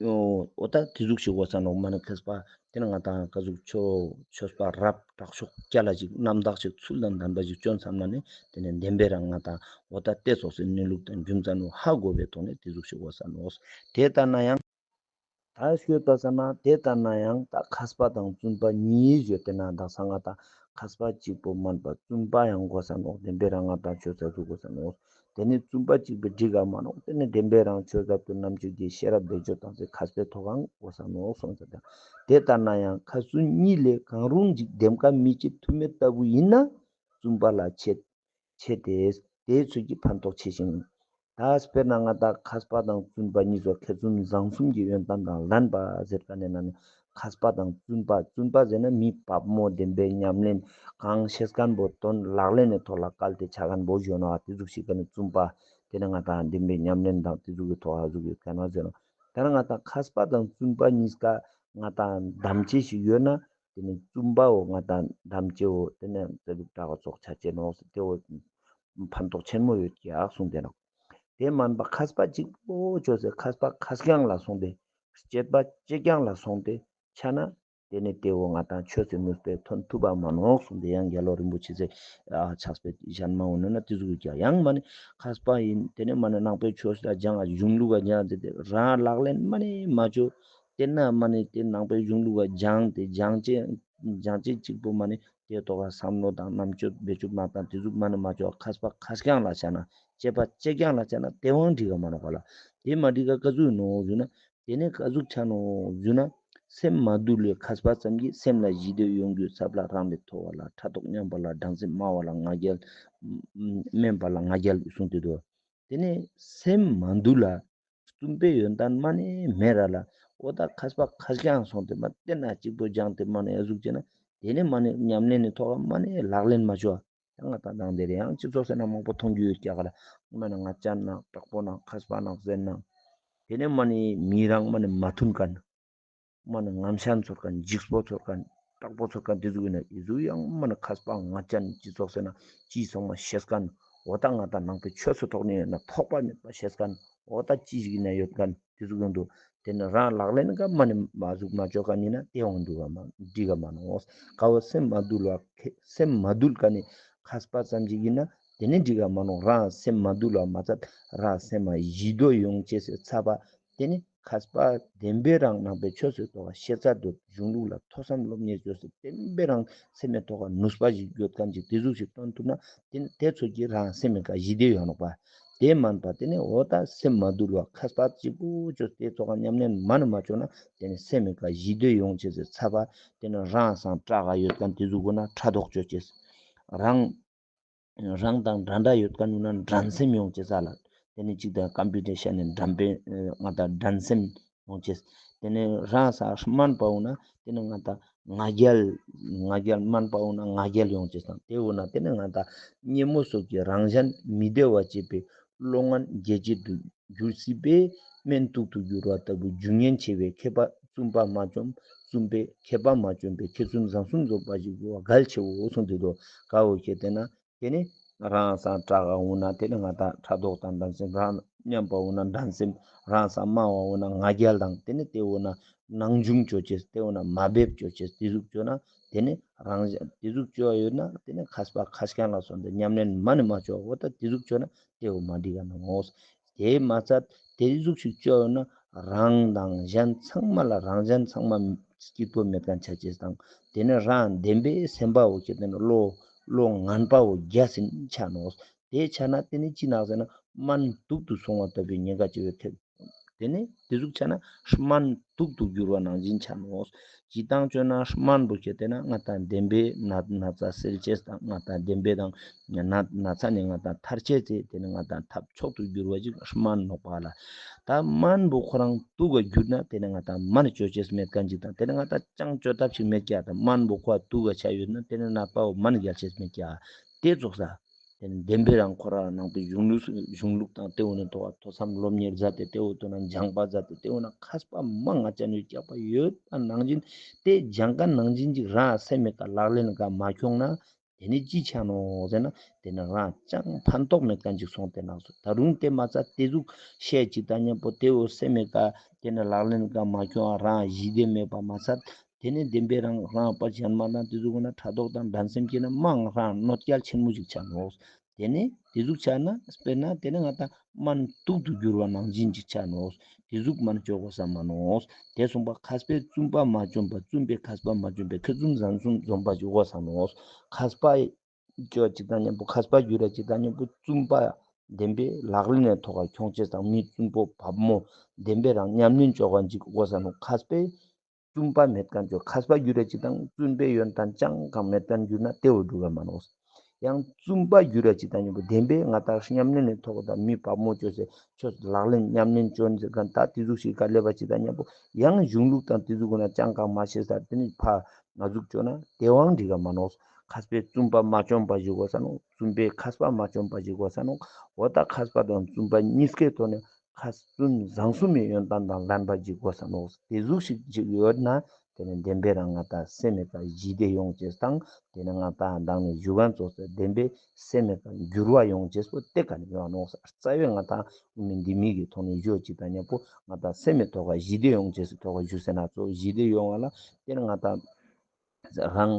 འོ་ད་དེ་ཟུག་ཞིག་དགོས་ས་ནོག་མ་ནི་མཁས་པ་དེ་ནི་ང་དང་ག་ཟུག་ཆོས་ཆོས་པ་རབ་དྲག་ཤོས་རྒྱལ་ལ་ཞིག་རྣམ་དག་ཞིག་ཚུལ་དང་ལྡན་པ་ཞིག་བཅོན་བསམ་ན་ནི་དེ་ནི་བདེན་པའི་རང་ང་དང་འོ་ད་དེ་ཚོགས་སི་གནས་ལུགས་དང་རྒྱུ་མཚན་ནོ་ཧ་གོ་བའི་ཐོག་ནས་དེ་ཟུག་ཞིག་དགོས་ས་ནོག། དེ་ལྟ་ན་ཡང་། ད་ཤོད་པ་ས་ན་དེ་ལྟ་ན་ཡང་ད་མཁས་པ་དང་བཙུན་པ་གཉིས་ཡོད་དེ་ན་ད་ས་ང་ད་མཁས་པ་གཅིག་པོ་མན་པ་བཙུན་པ་ཡང་དགོས་ས་ནོག། བདེན་པའི་རང་ང་ད་ཆོས་ས་ཟུག་དགོས་ས་ནོག། དེ་ནི་བཙུན་པ་གཅིག་པོས་འགྲིག་ག་མ་ནོག། དེ་ནི་བདེན་པའི་རང་ཆོས་ཟབ་ཏུ་རྣམ་དཔྱོད་ཀྱི་ཤེས་རབ་བེད་སྤྱོད་བཏང་སྟེ་མཁས་པའི་ཐོག་ཁང་དགོས་ས་ནོག་གསུངས་ས་དང་། དེ་ལྟ་ན་ཡང་ཁ་ཚུན་གཉིས་ལས་གང་རུང་ཅིག་འདེམས་ཀ་མི་བྱེད་ཐུ་མེད་ལྟ་བུ་ཡིན་ན་བཙུན་པ་ལ་ཆེད་ཆེ་སྟེ་དེའི་ཚུལ་གྱིས་ཕན་ཐོགས་ཆེ་ཞིང་། ད་དཔེར་ན་ང་ད་མཁས་པ་དང་བཙུན་པ་གཉིས་སུ་མཁས་བཙུན་བཟང་གསུམ་གྱི་ཡོན་ཏན་དང་ལྡན་པ་ཟེར་ཀ་ནས་ན་ནི་མཁས་པ་དང་བཙུན་པ་བཙུན་པ་ཟེར་ན་མི་བབ་མོ་བདེན་པའི་ཉམས་ལེན་གང་ཤེས་མཁན་པོ་དོན་ལག་ལེན་ནི་ཐོག་ལ་བཀལ་ཏེ་ཆ་མཁན་པོ་ཞུ་ནོག། དེ་ཟུག་ཞིག་ག་ནི་བཙུན་པ་དེ་ནི་ང་ད་བདེན་པའི་ཉམས་ལེན་དང་དེ་ཟུག་གི་ཐོག་ལ་ཟུག་ཡོད་མཁན་ན་ཟེར་ནོག། ད་ནི་ང་ད་མཁས་པ་དང་བཙུན་པ་གཉིས་ཀ་ང་ད་དམ་བཅའ་ཞིག་ཡོད་ན། དེ་ནི་བཙུན་པའོ་ང་དང་དམ་བཅའོ་དེ་ནི་རྩ་ལུགས་དྲག་པོ་ཚོགས་ཆ་ཅེས་ནོག་ཟེར་དེ་བོ་ཕན་ཐོགས་ཆེན་མོ་ཡོད་ཀྱག་གསུངས་ཏེ་ནོག། དེ་མན་པ་མཁས་པ་གཅིག་པོ་ཅོས་ཏེ་མཁས་པ་མཁས་རྐྱང་ལ་སོང་སྟེ་དཔྱད་པ་དཔྱད་རྐྱང་ལ་སོང་སྟེ་ཆ་ན་དེ་ནི་དེ་བོ་ང་དང་ཆོས་སི་ནུས་པས་ཐོན་ཐུབ་པ་མ་ནོག་གསུངས་ཏེ་ཡང་རྒྱལ་བ་རིན་པོ་ཆེ་ཟེར་ཕྱག་དཔེ་གཞན་མ་འོ་ནོ་ན་དེ་ཟུག་ཀྱག་ཡང་མ་ནི་མཁས་པ་ཡིན་དེ་ནི་མ་ནི་ནང་པའི་ཆོས་ལ་སྦྱང་གཞུང་ལུགས་ལ་སྦྱང་ཟེར་ཏེ་རང་ལག་ལེན་མ་ནི་མ་ཅོ། དེ་ན་མ་ནི་དེ་ནང་པའི་གཞུང་ལུགས་པ་སྦྱང་སྟེ་སྦྱང་ཅེས་སྦྱང་ཅེས་གཅིག་པོ་མ་ནི་དེ་ཐོག་ལ་བསམ་བློ་དང་རྣམ་དཔྱོད་བེད་སྤྱོད་མ་བཏང་དེ་ཟུག་མ་ནི་མ་ཅོ་མཁས་པ་མཁས་རྐྱང་ལ་ཆ་ན་དཔྱད་པ་དཔྱད་རྐྱང་ལ་ཆ་ན་དེ་བོའང་འགྲིག་ག་མ་ནོག་ག་ལ། དེ་མ་འགྲིག་ག་ག་ཟུག་ནོག་ཞུ་ན་དེ་ནི་ག་ཟུག་ཆ་ནོག་ཞུ་ན་སེམས་མ་དུལ་བའི་མཁས་པ་ཙམ་གྱིས་སེམས་ལ་ཞི་བདེ་ཡོང་རྒྱུའི་ཚབ་ལ་རང་ལས་མཐོ་བ་ལ་ཕྲག་དོག་མཉམ་པ་ལ་སྡང་སེམས་དམའ་བ་ལ་ང་རྒྱལ་དམན་པ་ལ་ང་རྒྱལ་གསུངས་ཏེ་འདུག། ཏེ་ནེ་སེམས་མ་དུལ་ལ་བཙུན་པའི་ཡོན་ཏན་མ་ནེ་མེད་ར་ལ། འོ་ད་མཁས་པ་མཁས་རྐྱང་སོང་སྟེ་མ་ཏེ་ན་གཅིག་པོ་སྦྱངས་ཏེ་མ་ནེ་ཨ་ཟུག་ཅེ་ན་ཏེ་ནེ་མ་ནེ་ཉམས་ལེན་ནི་ཐོག་མ་ནེ་ལག་ལེན་མ་ཅོ་ཡང་ང་ཏང་དང་དེ་རེ་ཡང་སྤྱི་ཚོགས་ཟེར་ན་མང་པོ་མཐོང་རྒྱུ་ཡོད་ཀྱག་ལ། མ་ནེ་ང་ཅན་ན་དྲག་པོ་ན་མཁས་པ་ན་ཟེར་ན་ཏེ་ནེ་མ་ནེ་མི་རང་མ་ནེ་མ་མཐུན་མཁན། མ་ནེ་ངམ་ཤ་ཚོར་མཁན། འཇིགས་པོ་ཚོར་མཁན། དྲག་པོ་ཚོར་མཁན་ཏེ་ཟུག་ཡིན་ན་ཨི་ཟུག་ཡང་མ་ནེ་མཁས་པ་ང་ཅན་སྤྱི་ཚོགས་ཟེར་ན་ཅི་ཚང་མ་ཤེས་མཁན། འོ་ད་ང་ཏང་ནང་པའི་ཆོས་སི་ཐོག་ནེ་ཡོད་ན་ཕོག་པ་མེད་པ་ཤེས་མཁན། འོ་ད་ཅི་ཞིག་ཡིན་ན་ཡོད་མཁན་ཏེ་ཟུག་ཡོང་དུག། ཏེ་ནེ་རང་ལག་ལེན་ག་མ་ནེ་མ་ཟུག་མ་ཅོ་མཁན་ཡིན་ན་ཏེ་འོང་དུག་ག་མ་འགྲིག་ག་མ་ནོག། ཀ་བོ་སེམས་མ་དུལ་བ་སེམས་མ་དུལ་མཁན་ནི་མཁས་པ་ཙམ་ཞིག་ཡིན་ན་ཏེ་ནེ་འགྲིག་ག་མ་ནོག། རང་སེམས་མ་དུལ་བ་མ་ཚད་རང་སེམས་མ་ཞི་དུལ་ཡོང་ཅེས་སི་ཚད་པ་ཏེ་ནེ་མཁས་པ་བདེན་པའི་རང་ནང་པའི་ཆོས་སི་ཐོག་ཤེས་ཚད་དུ་གཞུང་ལུགས་ལ་ཐོས་བསམ་སློབ་གཉེར་ཅོས་སི་བདེན་པའི་རང་སེམས་མའི་ཐོག་ནུས་པ་ཞིག་ཡོད་མཁན་ཅིག་ཏེ་ཟུག་ཞིག་སྟོན་ཐུབ་ན་ཏེ་ནེ་ཏེ་ཚོ་གི་རང་སེམས་མི་ཀ་ཞི་བདེ་ཡོང་ནོག་པ། ཏེ་མན་པ་ཏེ་ནེ་འོ་ད་སེམས་མ་དུལ་བ་མཁས་པ་གཅིག་པོ་ཅོས་ཏེ་ཚོགས་ཀ་ཉམས་ལེན་མ་ནེ་མ་ཅོ་ན་ཏེ་ནེ་སེམས་མི་ཀ་ཞི་བདེ་ཡོང་ཅེས་སི་ཚད་པ་ཏེ་ནེ་རང་སང་དྲག་ག་ཡོད་མཁན་ཏེ་ཟུག་གོ་ན་ཕྲག་དོག་ཅོ་ཅེས། རང་རང་དང་འདྲ་འདྲ་ཡོད་མཁན་ཡོད་ན་འགྲན་སེམས་ཡོང་ཅེས་ལ། ཏེ་ནེ་གཅིག་དང་ཀམ་པི་ཊི་ཤན་ནི་འགྲན་པའི་ང་ཏང་འགྲན་སེམས་ཡོང་ཅེས། ཏེ་ནེ་རང་སང་དམན་པ་འོང་ན་ཏེ་ནེ་ང་ཏང་ང་རྒྱལ་ང་རྒྱལ་དམན་པ་འོང་ན་ང་རྒྱལ་ཡོང་ཅེས་དང་ཏེ་འོང་ན་ཏེ་ནེ་ང་ཏང་ཉེ་མོ་སོགས་ཀྱི་རང་གཞན་མི་བདེ་བ་བྱེད་པའི་བློ་ངན་བརྒྱད་ཅན་དུ་འགྱུར་སྲིད་པས་སྨན་དུག་ཏུ་འགྱུར་བ་ལྟ་བུ་རྒྱུ་ངན་ཆེ་བའི་མཁས་པ་བཙུན་པ་མ་བཅོམ་བཙུན་པས་མཁས་པ་མ་བཅོམ་པའི་མཁས་བཙུན་བཟང་གསུམ་འཛོམས་པ་ཞིག་བོ་གལ་ཆེ་བོ་གསུངས་ཏེ་དུག། ཀ་བོ་ཁྱེར་ཏེ་ན་ཏེ་ནེ་རང་སང་དྲག་ག་འོང་ན་ཏེ་ནེ་ང་ཏང་ཕྲག་དོག་དང་འགྲན་སེམས། རང་མཉམ་པ་འོང་ན་འགྲན་སེམས། རང་སང་དམའ་བ་འོང་ན་ང་རྒྱལ་དང་ཏེ་ནེ་ཏེ་འོང་ན་ནང་འཇུག་ཅོ་ཅེས། ཏེ་འོང་ན་མ་འབེབས་ཅོ་ཅེས། ཏེ་ཟུག་ཅོ་ན་ཏེ་ནེ་རང་ཏེ་ཟུག་ཅོ་ཡོད་ན་ཏེ་ནེ་མཁས་པ་མཁས་རྐྱང་ལ་སོང་སྟེ་ཉམས་ལེན་མ་ནེ་མ་ཅོ་འོ་ད་ཏེ་ཟུག་ཅོ་ན་ཏེ་བོ་མ་འགྲིག་ག་ནོག། ཏེ་མ་ཚད་ཏེ་ཟུག་ཞིག་ཅོ་ཡོད་ན་རང་དང་གཞན་ཚང་མ་ལ་རང་གཞན་ཚང་མ་སྐྱིད་པོ་མེད་མཁན་ཆ་ཅེས་དང་ཏེ་ནེ་རང་བདེན་པའི་སེམས་པ་བོ་ཁྱེར་ཏེ་ན་བློ་བློ་ངན་པ་བོ་རྒྱས་སིན་ཆ་ནོག། ཏེ་ཆ་ན་ཏེ་ནེ་ཅི་ནོག་ཟེར་ན་དམན་དུག་ཏུ་སོང་བ་ལྟ་བུའི་ཉེན་ཁ་ཅིག་ཡོད་ཐེབས། ཏེ་ནེ་ཏེ་ཟུག་ཆ་ན་དམན་དུག་ཏུ་འགྱུར་བ་ནང་བཞིན་ཆ་ནོག། ཅི་དང་ཅོ་ན་དམན་པོ་ཁྱེར་ཏེ་ན་ང་ཏང་བདེན་པའི་ན་ན་ཚ་སེལ་ཅེས་དང་ང་ཏང་བདེན་པའི་དང་ན་ན་ཚ་ནེ་ང་ཏང་ཐར་ཅེས་ཏེ་ཏེ་ནེ་ང་ཏང་ཐབས་མཆོག་ཏུ་འགྱུར་བ་ཅིག་དམན་ནོག་པ་ལ། ད་དམན་པོ་ཁོ་རང་དུག་ག་གྱུར་ན་ཏེ་ནེ་ང་ཏང་མ་ནེ་ཅོ་ཅེས་མེད་མཁན་ཅིག་དང་ཏེ་ནེ་ང་ཏང་ཅང་ཅོ་ཐབས་ཤིག་མེད་ཀྱག། ད་དམན་པོ་ཁོ་དུག་ག་ཆ་ཡོད་ན་ཏེ་ནེ་ནད་པ་བོ་མ་ནེ་རྒྱལ་ཅེས་མེད་ཀྱག། ཏེ་ཙོགས་ས། ཏེ་ནེ་བདེན་པའི་རང་ཁོ་རང་ནང་པའི་གཞུང་ལུགས་གཞུང་ལུགས་དང་ཏེ་འོ་ན་ཐོག་ཐོས་བསམ་སློབ་གཉེར་མཛད་དེ་ཏེ་འོ་ཐོག་ན་སྦྱངས་པ་མཛད་དེ་ཏེ་འོ་ན་མཁས་པ་མང་ང་ཅན་ཡོད་ཀྱག་པ་ཡོད་པ་ནང་བཞིན་ཏེ་སྦྱངས་མཁན་ནང་བཞིན་ཅིག་རང་སེམས་མི་ཀ་ལག་ལེན་ག་མ་ཁྱོང་ན་ཏེ་ནེ་ཅི་ཆ་ནོག་ཟེར་ན་ཏེ་ནེ་རང་ཅང་ཕན་ཐོགས་མེད་མཁན་ཅིག་སོང་སྟེ་ནོག་སོ། ད་རུང་ཏེ་མ་ཚད་ཏེ་ཟུག་ཤེས་ཅིག་དང་མཉམ་པོ་ཏེ་འོ་སེམས་མི་ཀ་ཏེ་ནེ་ལག་ལེན་ག་མ་ཁྱོང་རང་ཞི་བདེ་མེད་པ་མ་ཚད། ཏེ་ནེ་བདེན་པའི་རང་རང་པ་གཞན་མ་དང་ཏེ་ཟུག་གོ་ན་ཕྲག་དོག་དང་འགྲན་སེམས་སྐྱེས་ན་མང་རང་གནོད་སྐྱེལ་ཆེན་མོ་ཞིག་ཆ་ནོག། ཏེ་ནེ་ཏེ་ཟུག་ཆ་ན་དཔེར་ན་ཏེ་ནེ་ང་ཏང་དམན་དུག་ཏུ་འགྱུར་བ་ནང་བཞིན་ཅིག་ཆ་ནོག། ཏེ་ཟུག་མ་ནེ་ཅོ་གོས་ས་མ་ནོག། ཏེ་སོང་པ་མཁས་པས་བཙུན་པ་མ་བཅོམ་པ་བཙུན་པས་མཁས་པ་མ་བཅོམ་པའི་མཁས་བཙུན་བཟང་གསུམ་འཛོམས་པ་ཅིག་གོས་ས་ནོག། མཁས་པ་ཅོ་ཅིག་དང་མཉམ་པོ་མཁས་པ་གྱུར་ར་ཅིག་དང་མཉམ་པོ་བཙུན་པ་བདེན་པའི་ལག་ལེན་ནི་ཐོག་ཁྱོང་ཅེས་དང་མི་བཙུན་པོ་བབ་མོ་བདེན་པའི་རང་ཉམས་ལེན་ཅོ་མཁན་ཅིག་གོས་ས་ནོག། མཁས་པས་བཙུན་པ་མེད་མཁན་ཅོ་མཁས་པ་གྱུར་ར་ཅིག་དང་བཙུན་པའི་ཡོན་ཏན་ཅང་གང་མེད་མཁན་གྱུར་ན་ཏེ་བོ་འགྲིག་ག་མ་ནོག། ཡང་བཙུན་པ་གྱུར་ར་ཅིག་དང་མཉམ་པོ་བདེན་པའི་ང་ཏང་ཉམས་ལེན་ནི་ཐོག་དང་མི་བབ་མོ་ཅོས་སེ་ཆོས་ལག་ལེན་ཉམས་ལེན་ཅོ་ཟེར་མཁན་ད་ཏེ་ཟུག་ཞིག་ག་སླེབས་པ་ཅིག་དང་མཉམ་པོ་ཡང་གཞུང་ལུགས་དང་ཏེ་ཟུག་གོ་ན་ཅང་གང་མ་ཤེས་ས་ཏེ་ནི་ཕ་ང་ཟུག་ཅོ་ན་ཏེ་བོའང་འགྲིག་ག་མ་ནོག། མཁས་པས་བཙུན་པ་མ་བཅོམ་པ་ཞིག་གོས་ས་ནོག། བཙུན་པས་མཁས་པ་མ་བཅོམ་པ་ཞིག་གོས་ས་ནོག། འོ་ད་མཁས་པ་དང་བཙུན་པ་གཉིས་ཀའི་ཐོག་ནས་མཁས་བཙུན་བཟང་གསུམ་མའི་ཡོན་ཏན་དང་ལྡན་པ་ཞིག་གོས་ས་ནོག། ཏེ་ཟུག་ཞིག་ཅིག་ཡོད་ན་ཏེ་ནེ་བདེན་པའི་རང་ང་ཏང་སེམས་མི་ཀ་ཞི་བདེ་ཡོང་ཅེས་དང་ཏེ་ནེ་ང་ཏང་མདང་ནེ་ཞུ་མཁན་ཙོགས་སེ་བདེན་པའི་སེམས་མི་ཀ་འགྱུར་བ་ཡོང་ཅེས་པོ་ཏེ་ཀ་ནེ་ཡོང་ནོག། རྩ་བའི་ང་ཏང་དབུ་མའི་འདི་མི་གི་ཐོག་ནེ་ཞུ་ཅིག་དང་མཉམ་པོ་ང་ཏང་སེམས་མི་ཐོག་ཀ་ཞི་བདེ་ཡོང་ཅེས་སི་ཐོག་ཀ་ཞུ་ཟེར་ན་ཙོགས་ཞི་བདེ་ཡོང་བ་ལ་ཏེ་ནེ་ང་ཏང་རང་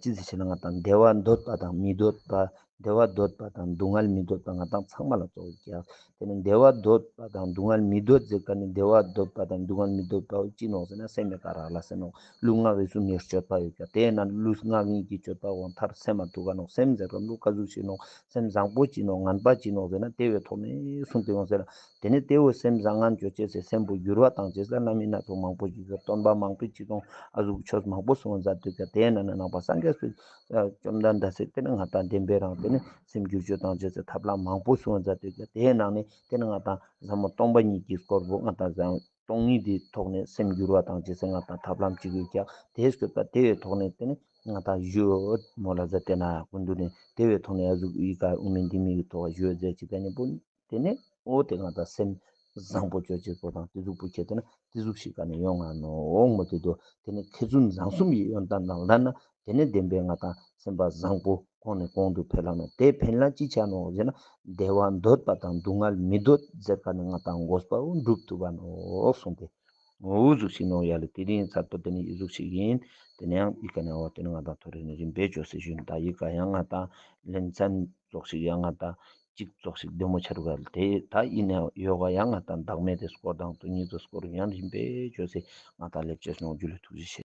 ཅི་ཟེར་ཆེ་ན་ང་ཏང་བདེ་བ་འདོད་པ་དང་མི་འདོད་པ་བདེ་བ་འདོད་པ་དང་སྡུག་བསྔལ་མི་འདོད་པ་ང་ཏང་ཚང་མ་ལ་ཙོགས་ཀྱག། ཏེ་ནེ་བདེ་བ་འདོད་པ་དང་སྡུག་བསྔལ་མི་འདོད་ཟེར་མཁན་ནི་བདེ་བ་འདོད་པ་དང་སྡུག་བསྔལ་མི་འདོད་པ་ཅི་ནོག་ཟེར་ན་སེམས་མི་ཀ་རག་ལས་སེ་ནོག། ལུས་ངག་ཡིད་གསུམ་གྱི་སྤྱོད་པ་ཡོད་ཀྱག། ཏེ་ན་ལུས་ངག་ཡིད་ཀྱི་སྤྱོད་པ་འོ་མཐར་སེམས་མ་ཐུག་ག་ནོག། སེམས་ཟེར་མཁན་པོ་ཀ་ཟུག་ཞིག་ནོག། སེམས་བཟང་པོ་ཅི་ནོག། ངན་པ་ཅི་ནོག་ཟེར་ན་ཏེ་བོའི་ཐོག་ནེ་གསུངས་ཏེ་ཡོང་ཟེར། ཏེ་ནེ་ཏེ་བོ་སེམས་བཟང་ངན་ཅོ་ཅེས་སེ་སེམས་པོ་འགྱུར་བ་བཏང་ཅེས་ལ་རྣམ་སྨིན་སྣ་ཚོགས་མང་པོ་ཞིག་ཡོད། སྟོན་པ་མང་པོས་ཅི་དང་ཨ་ཟུག་ཆོས་མང་པོ་གསུངས་མཛད་དེ་ཀྱག། ཏེ་ན་ནང་པ་སངས་རྒྱས་པའི་བཅོམ་ལྡན་འདས་སི་ཏེ་ནེ་ང་ཏང་བདེན་པའི་རང་ ཏེ་ནེ་སེམས་བསྒྱུར་བཅོས་དང་བཅས་སི་ཐབས་ལམ་མང་པོ་གསུངས་ཡོད་ཟེར་ཏེ་ཏེའི་ནང་ནེ་ཏེ་ནེ་ང་ཏང་ཟབ་མོ་སྟོང་པ་ཉིད་ཀྱི་སྐོར་པོ་ང་ཏང་ཟབ་སྟོང་ཉིད་དེའི་ཐོག་ནེ་སེམས་བསྒྱུར་བ་དང་བཅས་སི་ང་ཏང་ཐབས་ལམ་ཅིག་ཡོད་ཀྱག། ཏེ་སྐོར་པ་ཏེ་བའི་ཐོག་ནེ་ཏེ་ནེ་ང་ཏང་ཞུ་མོལ་ལ་ཟེར་ཏེ་ན་ཀུན་འདུས་ནེ་ཏེ་བའི་ཐོག་ནེ་ཨ་ཟུག་ཡི་ག་དབུ་མའི་འདི་མི་གི་ཐོག་ཞུ་ཟེར་ཅིག་ཏེ་ནེ་པོ་ཏེ་ནེ་འོ་ཏེ་ང་ཏང་སེམས་བཟང་པོ་ཅོ་ཅེས་པོ་དང་ཏེ་ཟུག་པོ་ཁྱེད་ཏེ་ན་ཏེ་ཟུག་ཞིག་ག་ནེ་ཡོང་ང་ནོག་མོལ་ཏེ་དུག། ཏེ་ནེ་མཁས་བཙུན་བཟང་གསུམ་གྱི་ཡོན་ཏན་དང་ལྡན་ན་ཏེ་ནེ་བདེན་པའི་ང་ཏང་སེམས་པ་བཟང་པོ་གོང་ནེ་གོང་དུ་འཕེལ་ལ་ནོག། ཏེ་ཕན་ལ་ཅི་ཆ་ནོག་ཟེར་ན་བདེ་བ་འདོད་པ་དང་སྡུག་བསྔལ་མི་འདོད་ཟེར་ཁན་ནི་ང་ཏང་དགོས་པ་བོ་འགྲུབ་ཐུབ་བ་ནོག་གསུངས་ཏེ། འུ་ཟུག་ཞིག་ནོག་ཡ་ལེ། ཏེ་རིང་ཚར་ཏོ་ཏེ་ནེ་འི་ཟུག་ཞིག་ཨིན། ཏེ་ནེ་ཡང་འི་ཀ་ནེ་འོ་ཏེ་ནེ་ང་ཏང་ཐོ་རེ་ནེ་རིམ་པས་ཅོས་སེ་ཞུན། ད་འི་ཀ་ཡང་ང་ཏང་ལེ་ཚན་ཙོགས་ཤིག་ཡང་ང་ཏང་ཅིག་ཙོགས་ཤིག་བདེ་མོ་ཆ་རུག་ག་ལེ། ཏེ་ད་ཨིན་ནའང་ཡོ་ག་ཡང་ང་ཏང་བདག་མེད་དེ་སྐོར་དང་སྟོང་ཉིད་དེ་སྐོར་ཡང་རིམ་པས་ཅོས་སེ་ང་ཏང་ལེབ་ཅེས་ནོག། ཇུ་ལེ། ཐུགས་རྗེ་ཆེ།